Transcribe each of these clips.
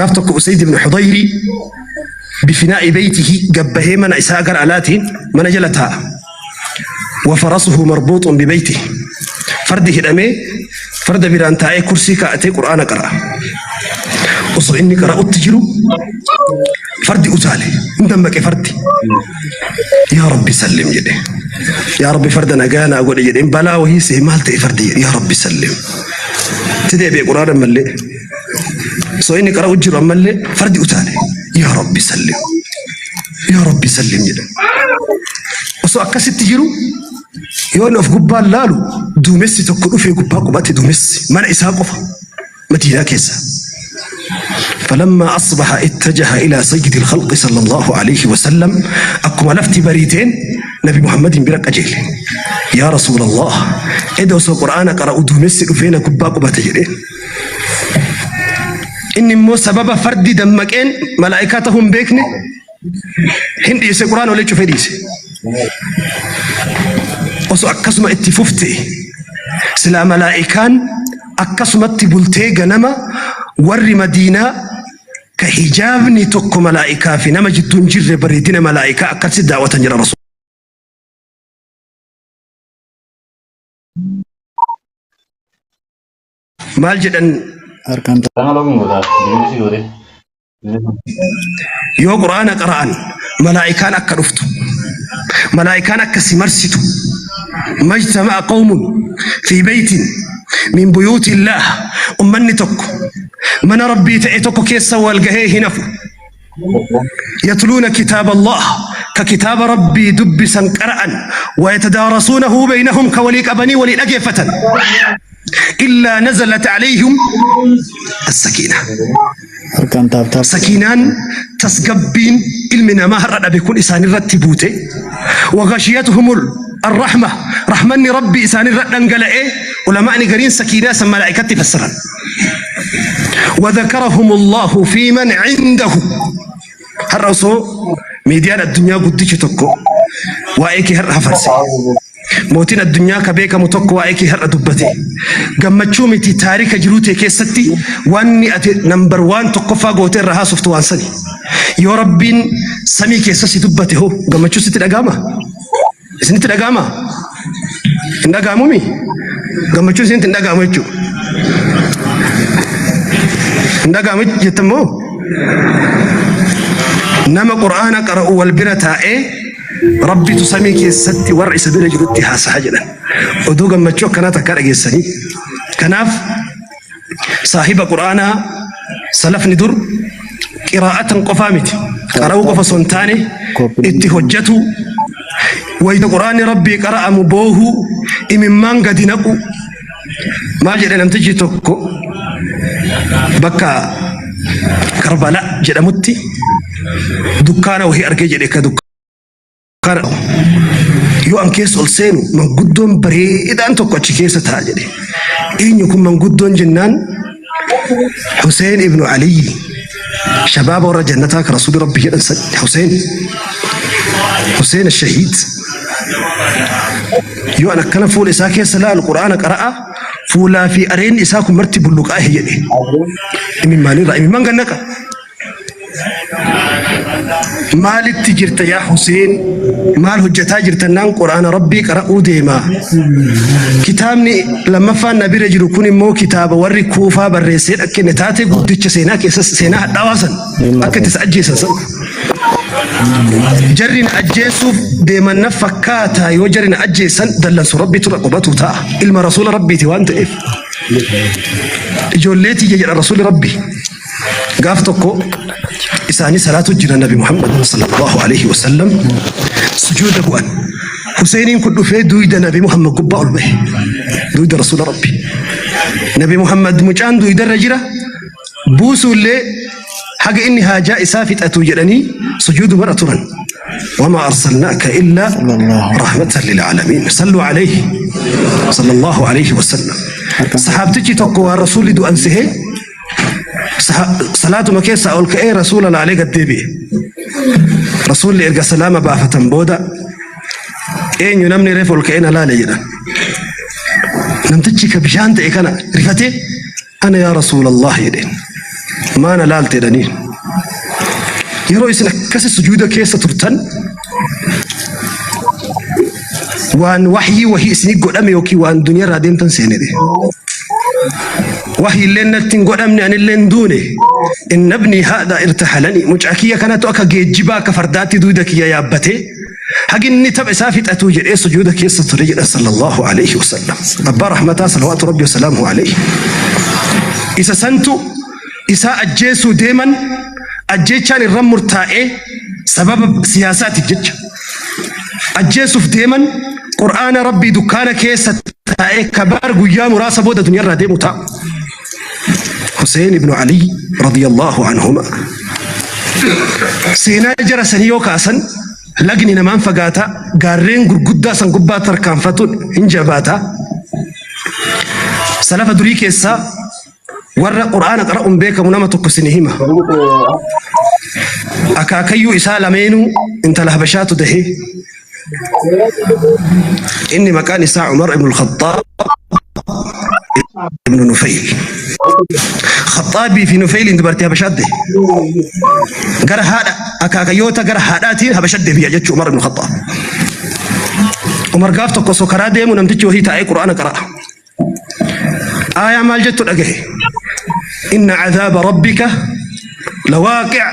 Gaaf tokko Usayd ibn Hudayri bifinaa'i beeytihi gabbahee mana isaa gara alaatiin mana jala taa'a. Wa farasuhu marbuuxun bibeytihi. Fardi hidhamee farda biraan taa'ee kursii kaa'atee Qur'aana qara'a. Osoo inni qara'utti jiru fardi utaale hin dammaqe fardi. Yaa Rabbi sallim jedhe. Yaa Rabbi farda nagaa naa godhe jedheen balaa wahii see maal ta'e fardi jedhe yaa Rabbi sallim. Itti deebi'e Qur'aana ammallee. Osoo inni qara'u jiru ammallee fardi utaale. Yaa Rabbi sallim. Yaa Rabbi sallim jedhe. Osoo akkasitti jiru yoo inni of gubbaan laalu duumessi tokko dhufee gubbaa qubate duumessi mana isaa qofa Madiinaa keessa. فلما أصبح اتجه إلى سيد الخلق صلى الله عليه وسلم أكما لفتي بريتين نبي محمد برك أجيل يا رسول الله إذا سو قرآن قرأ دومس فينا كبا قبة جري إني مو سبب فرد دمكين ملائكتهم بيكني hin dhiise quraan olee cufee dhiise. Osoo akkasuma itti fufte silaa malaa'ikaan akkasumatti bultee ganama warri madiinaa ka hijaabni tokko malaa'ikaa fi nama jidduu hin jirre bareedina malaa'ikaa akkasitti daawwatan jira Rasuul. Maal jedhan Harkaan Kana login godhaa. Diinsi godhe. Yoo quraana qara'an malaa'ikaan akka dhuftu, malaa'ikaan akka si marsitu. Majtama'a qawmun fi beytin min buyuutillaah, ummanni tokko mana rabbii ta'e tokko keessa wal gahee hin hafu, yatluuna kitaaba Allah, ka kitaaba rabbii dubbisan, qara'an, wayatadaarasuunahu beynahum, ka walii qabanii walii dhageeffatan, illaa nazalat alayhim as-sakiina. Harkaan tap tap. Sakiinaan, tasgabbiin ilmi namaa har'a dhabe kun isaanirratti buute. Waghashiyatuhumul arrahma, rahmanni rabbi isaanirra dhangala'ee. Ulamaa'ni gariin sakiinaa san malaa'ikatti fassaran. Wadhakarahum Allahu fi man indahu. Har'a osoo miidiyaan addunyaa guddichi tokko waa'ee kee har'a hafarse, mootiin addunyaa ka beekamu tokko waa'ee kee har'a dubbate, gammachuu miti, taarika jiruu tee keessatti wanni ati number waan tokkoffaa gootee irra haasoftu waan sani. Yoo rabbiin samii keessa si dubbate hoo gammachuu sitti dhaga'ama? Isinitti dhaga'ama? Hin dhaga'amumi? Gammachuun isinitti hin dhaga'amu jechuudha. Hin dhaga'amu jettan moo? Nama Qur'aana qara'u wal bira taa'ee Rabbitu samii keessatti warra isa bira jirutti haasa'a jedhan. Oduu gammachuu akkanaa takkaa dhageessanii. Kanaaf saahiba Qur'aanaa salafni dur qiraa'atan qofaa miti. Qara'uu qofa osoo hin taane itti hojjetu. Wayita Qur'aanni Rabbii qara'amu boohuu, imimmaan gadi naqu. Maal jedhe namtichi tokko bakka Karbala jedhamutti dukkaana wahii argee jedhe, ka dukkaana yoo an keessa ol seenu manguddoon bareedaan tokko achi keessa ta'a jedhe. Eenyu kun manguddoon jennaan, Hussein ibnu Aliyyi, shabaaba warra jannataa ka Rasuulli Rabbi jedhan san, Hussein, Hussein shahiid. Yoo an akkana fuula isaa keessa laalu Qur'aana qara'a, fuulaa fi areenni isaa kun marti bulluqaahe jedhe. Imimmaanirraa imimmaan gannaqa. Maalitti jirta yaa Huseen? Maal hojjetaa jirta naan, Quraana Rabbii qara'uu deema. Kitaabni lammaffaan na bira jiru kun immoo kitaaba warri Kuufaa barreessee dhakkenne, taatee guddicha seenaa keessa seenaa hadhaawaa san akka itti isa ajjeesan san. Jarri na ajjeesuuf deeman na fakkaata, yoo jarri na ajjeesan dallansu Rabbitu irra qubatu ta'a. Ilma Rasuula Rabbiiti waan ta'eef. Ijoollee tiyya jedha Rasuulli Rabbi. Gaaf tokko isaanii salaatu jira, Nabi Muhammad sallallahu alaihi wasallam sujuuda bu'an. Huseeniin kun dhufee duyda Nabi Muhammad gubbaa ol bahe. Duyda Rasuula Rabbi. Nabi Muhammad mucaan duydarra jira. Buusuullee haga inni haajaa isaa fixatu jedhanii sujuudumarra turan. وما أرسلناك إلا رحمة للعالمين. صلوا عليه صلى الله عليه وسلم. Sahaabtichi tokko waan rasuulli du'an sehee salaatuma keessaa ol ka'ee rasuula laalee gad deebi'e. Rasuulli erga salaama baafatan booda, eenyu namni reef ol ka'ee na laale jedhan. Namtichi ka bishaan ta'e kana rifatee, ana yaa rasuulallah jedheen. Maana laalte jedhaniin. Yeroo isin akkasi sujuuda keessa turtan waan wahyii wahii isinii godhame yookiin waan duniyaa irraa deemtan seene jedhe. Wahyi illee natti hin godhamne anillee hin duune. Inna ibnii haadha irtahalani mucaa kiyya kanatu akka geejjibaa akka fardaatti dugda kiyya yaabbatee haginni tapha isaa fixatu jedhee sujuuda keessa ture jedha sallallahu alayhi wasallam. Abbaa rahmataa salawaatu rabbi wasalaamuhu alayhi. Isa santu isaa ajjeesuu deeman ajjeechaan irra murtaa'ee sababa siyaasaatiif jecha ajjeesuuf deeman qur'aana rabbii dukkaana keessa taa'ee kabaar guyyaa muraasa booda duniyaarraa deemu ta'a. Hussein ibn Ali radiyallahu anhuma. Seenaa jara sanii yoo kaasan lagni namaan fagaata gaarreen gurguddaa san gubbaa tarkaanfatuun hin jabaata. Salafa durii keessaa warra qur'aana qara'uun beekamu nama tokko isin hima. Akaakayyuu isaa lameenuu intala Habashaatu dahee. Inni maqaan isaa Umar ibn al-Khattaab ibn Nufayl. Khaxaabii fi Nufayliin dubartii Habashaat dahe. Gara haadha akaakayyoota gara haadhaatiin Habashaat deebi'a jechuu Umar ibn Khattaab. Umar gaaf tokko osoo karaa deemu namtichi wahii taa'ee Qur'aana qara'a. Aayaa maal jettu dhagahe? Inna cadaaba rabbika lawaaqic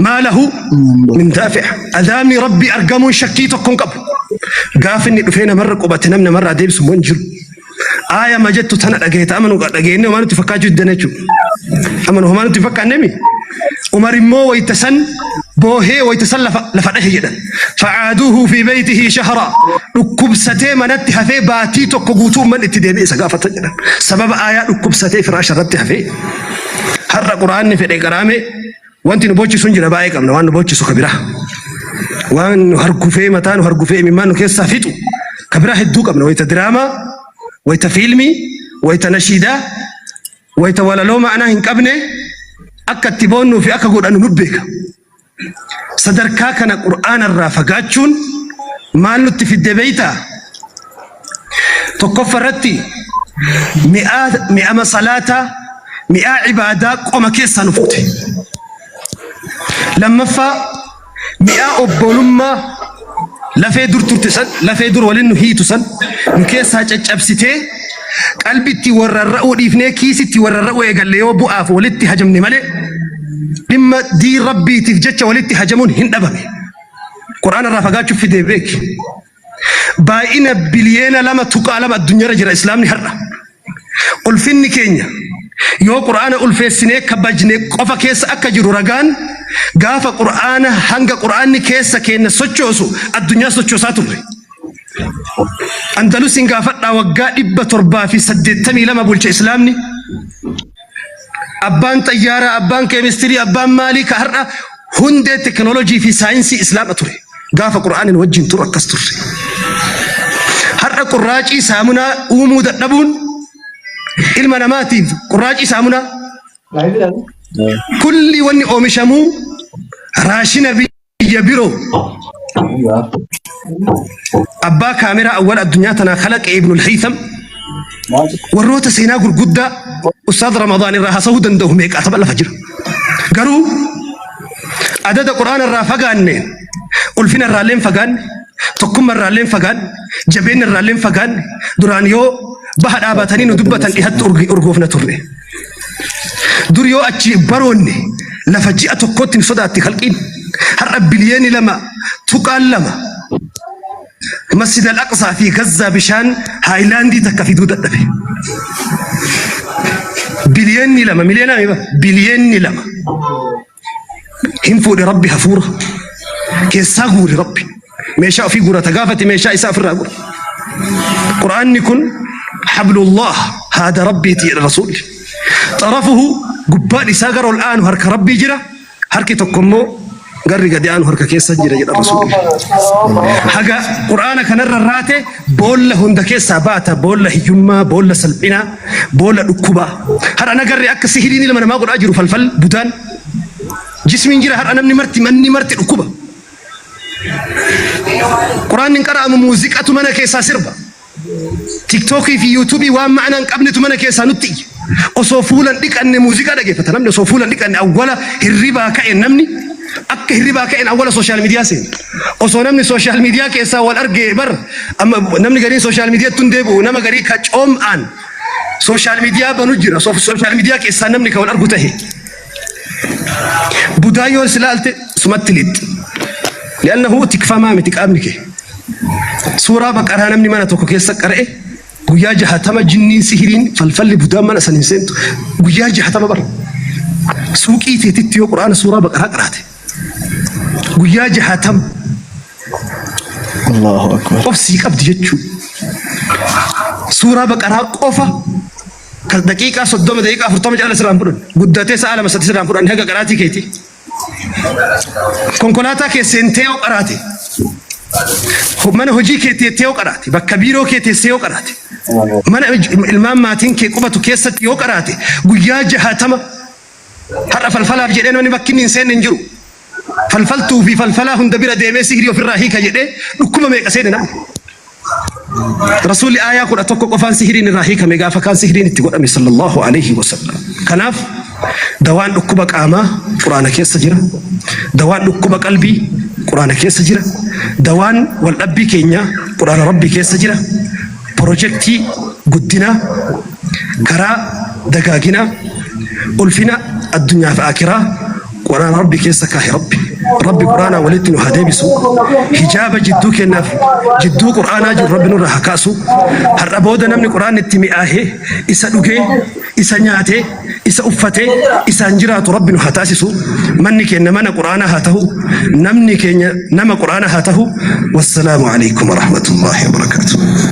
maa lahu min daafic. Adaabni rabbii argamuun shakkii tokko hin qabu. Gaafa inni dhufee namarra qubate namni namarraa deebisu immoo hin jiru. Aaya ma jettu tana dhagahe ta amanu dhageenye homaa nutti fakkaachuu diddan jechuudha. Amanu homaa nutti hin fakkaannemi. Umar immoo wayita san boohee wayita san lafa lafa dhahe jedhan. Facaaduuhu fi beeytihi shahra. Dhukkubsatee manatti hafee baatii tokko guutuu ummanni itti deebi'e isa gaafatan jedhan. Sababa aayaa dhukkubsatee firaasha irratti hafee. Har'a quraanni fedhe qaraame wanti nu boochisu hin jira baay'ee qabna waan nu boochisu ka biraa. Waan nu hargufee mataa nu hargufee imimmaan nu keessaa fixu ka biraa hedduu qabna wayita diraamaa wayita fiilmii wayita nashiidaa wayita walaloo ma'anaa hin qabne akka itti boonnuu fi akka godhannu nu beeka. Sadarkaa kana Qur'aana irraa fagaachuun maal nutti fidde beeytaa? Tokkoffa irratti mi'aa mi'ama salaataa mi'aa ibaadaa qoma keessaa nu fuute. Lammaffaa mi'aa obbolummaa lafee dur turte san lafee dur waliin nu hiitu san nu keessaa caccabsitee qalbitti warrarra'uu dhiifnee kiisitti warrarra'uu eegalle yoo bu'aaf walitti hajamne malee dhimma diin rabbiitiif jecha walitti hajamuun hin dhabame. Qur'aana irraa fagaachuuf fidee beeki. Baay'ina biliyeena 2.2 addunyaarra jira islaamni har'a. Ulfinni keenya yoo Qur'aana ulfeessinee kabajne qofa keessa akka jiru ragaan gaafa Qur'aana hanga Qur'aanni keessa keenya sochoosu addunyaa sochoosaa turre. Andalusiin gaafadhaa waggaa 782 bulche islaamni. Abbaan xayyaaraa, abbaan keemistirii, abbaan maalii ka har'a hundee teknoolojii fi saayinsii islaama ture. Gaafa Qur'aanin wajjin turu akkas turre. Har'a qurraacii saamunaa uumuu dadhabuun ilma namaatiif qurraacii saamunaa kulli wanni oomishamuu raashina biyya biroo abbaa kaameraa awwal addunyaa tanaa kalaqe Ibnul Haytham warroota seenaa gurguddaa Ustaaz Ramadaan irraa haasa'uu danda'u meeqaatama lafa jira. Garuu adada Qur'aana irraa fagaanne ulfina irraa illee fagaanne tokkummaa irraa illee fagaanne jabeenya irraa illee fagaanne duraan yoo baha dhaabatanii nu dubbatan dhihatti urgoofna turre. Dur yoo achi baroonne lafa ji'a tokkootti nu sodaatti kalqiin har'a biliyeeni 2.2 Masjid al-Aqsaa fi Gazzaa bishaan haayilaandii takka fiduu dadhabe. Biliyeenni lama miliyoona meeqa? Biliyeenni 2. Hin fuudhe Rabbi hafuura. Keessaa guure Rabbi. Meeshaa ofii guurata gaafate meeshaa isaa ofirraa guura. Qur'aanni kun hablullah haada Rabbiiti jedha Rasuulli. Xarafuhu gubbaan isaa gara ol aanu harka Rabbii jira. Harki tokko immoo garri gadi aanu harka keessa jira jedha Rasuulli. Haga Qur'aana kanarra raate boolla hunda keessaa baata boolla hiyyummaa, boolla salphinaa, boolla dhukkubaa. Har'a nagarri akka sihiriin ilma namaa godhaa jiru falfal budaan. Jismiin jira har'a namni marti manni marti dhukkuba. Qur'aanni hin qara'amu muuziqatu mana keessaa sirba. Tiktookii fi yuutuubii waan ma'anaa hin qabnetu mana keessaa nutti iyya. Osoo fuula hin dhiqanne muuziqaa dhageeffata namni osoo fuula hin dhiqanne awwala hirribaa ka'e namni akka hirribaa ka'een awwala sooshaal miidiyaa seena. Osoo namni sooshaal miidiyaa keessaa wal argee bar amma namni gariin sooshaal miidiyaatti hin deebi'u nama garii ka coom'aan sooshaal miidiyaa banu jira sooshaal miidiyaa keessaa namni ka wal argu tahe. Budaa yoo si laalte sumatti lixxi. Li'annahu tikfamaa miti qaamni kee. Suuraa baqaraa namni mana tokko keessa qara'e guyyaa jahatama jinniin sihiriin falfalli budaan mana san hin seentu. Guyyaa jahatama bara. Suuqii teetitti yoo quraana suuraa baqaraa qaraate. Guyyaa jahatama Allahu akbar. obsii qabdi jechuu. Suuraa baqaraa qofa Kan daqiiqaa 30 daqiiqaa 40 caala sirraan fudhan. Guddatee sa'a lama sadi sirraan fudhan haga qaraatii keetii. Konkolaataa kee seentee yoo qaraate. Mana hojii kee teettee yoo qaraate. Bakka biiroo kee teessee yoo qaraate. Mana ilmaan maatiin kee qubatu keessatti yoo qaraate guyyaa jahatama har'a falfalaaf jedhee namni bakki inni hin seenne hin jiru. Falfaltuu fi falfalaa hunda bira deemee sihrii ofirraa hiika jedhee dhukkuba meeqa seene namni. Rasuulli aayaa 11 qofaan sihiriin irraa hiikame gaafa kaan sihiriin itti godhame sallallahu alaihi wasallam. Kanaaf dawaan dhukkuba qaamaa quraana keessa jira. Dawaan dhukkuba qalbii quraana keessa jira. Dawaan waldhabbii keenyaa quraana rabbii keessa jira. Pirojektii guddinaa karaa dagaaginaa ulfina addunyaa fi aakiraa Qur'aana Rabbi keessa kaahe Rabbi. Rabbi Qur'aanaa walitti nu haa deebisu. Hijaaba jidduu keenyaaf jidduu Qur'aanaa jiru Rabbi nurra haa kaasu. Har'a booda namni Qur'aanni itti mi'aahee isa dhugee isa nyaatee isa uffatee isaan jiraatu Rabbi nu haa taasisu. Manni keenya mana Qur'aanaa haa ta'u. Namni keenya nama Qur'aanaa haa ta'u. Wassalaamu alaikum warahmatullahi wabarakatuh.